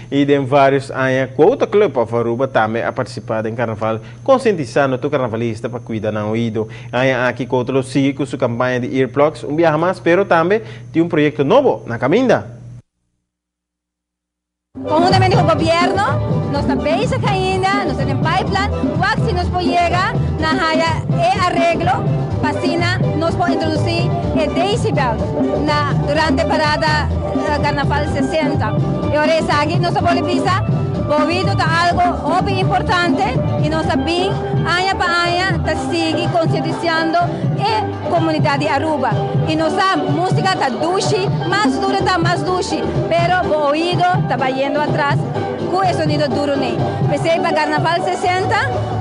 Y den varios aña, Quota Club of Aruba tambe a participa den carnaval, concientisando tur carnavalista pa cuida nan oido. Aña aki Quota lo sigui cu su campaña di earplugs un biaha mas, pero tambe tin un proyecto nobo na caminda. Conjuntamente cu gobierno, nos ta bezig ainda, nos ta den pipeline, wak si nos por yega na haya e areglo pa asina nos por introduci e decibel na durante parada Carnaval 60. Y ora esaki nos ta bolbe bisa, bo oido ta algo hopi importante y nos ta bin aña pa aña ta sigui concientizando e comunidad di Aruba. Y nos sa musica ta dushi, mas duro ta mas dushi, pero bo oido ta bayendo atras cu e sonido duro ne. P'esey pa Carnaval 60,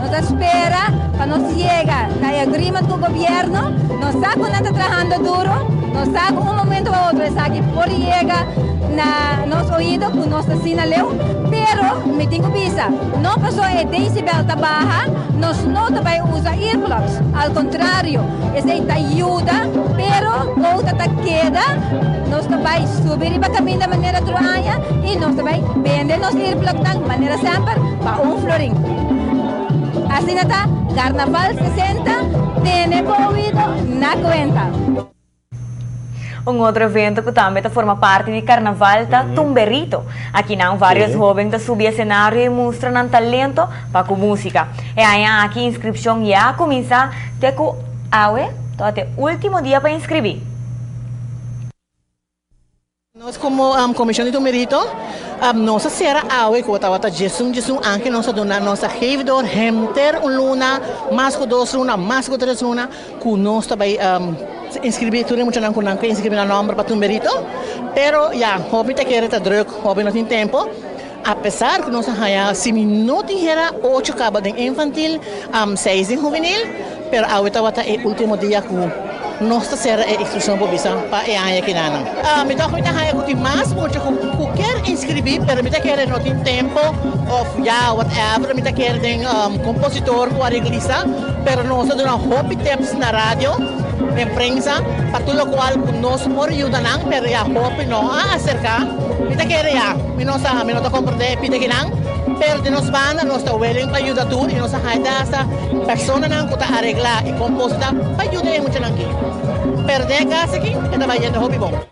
nos ta spera pa nos yega na e agreement cu gobierno, nos sa cu nan ta trahando duro, nos sa cu un momento u otro esaki por yega na nos oido cu nos ta asina leu, pero mi tin cu bisa, no paso e decibel ta baha, nos no ta bay usa earplugs, al contrario, esey ta yuda, pero Quota ta keda, nos ta bay subi riba caminda manera tur aña y nos ta bay bende nos earplug nan manera semper pa un florin. Asina ta, Carnaval 60, tene bo oido na cuenta. Un otro evento cu tambe ta forma parti di carnaval ta Tumberito. Aki nan varios hoben ta subi escenario y mustra nan talento pa cu musica. E aña aki inscripcion ya a cuminsa te cu awe, te ultimo dia pa inscribi. Nos como Comision di Tumberito, nos a cera awe cu tabata 11 11 anke nos a duna nos a geef door henter un luna, mas cu 2 luna, mas cu 3 luna, cu nos ta bay inscribi tur e muchanan cu nan ke inscribi nan nomber pa Tumberito. Pero ya, hopi ta kere ta druk, hopi no tin tempo. A pesar cu nos a haya, si mi no tijera, 8 caba den infantil, 6 den juvenil, pero awe tabata e ultimo dia cu nos ta cera e inscripcion por bisa pa e aña kinanan. Mi toch mi ta haya cu tin mas mucha cu kier inscribi, pero mi ta kere no tin tempo of ya whatever, mi ta kere den compositor cu arreglista, pero nos ta duna hopi tips na radio, den prensa, pa tur locual cu nos por yuda nan, pero ya hopi no a acerca. Mi ta kere ya, mi no sa, mi no ta comprende pide kinan, pero di nos banda nos ta willing pa yuda tur y nos a haya hasta personanan cu ta arregla y composita pa yuda e muchanan aki. Pero den e caso aki, e ta bayendo hopi bon.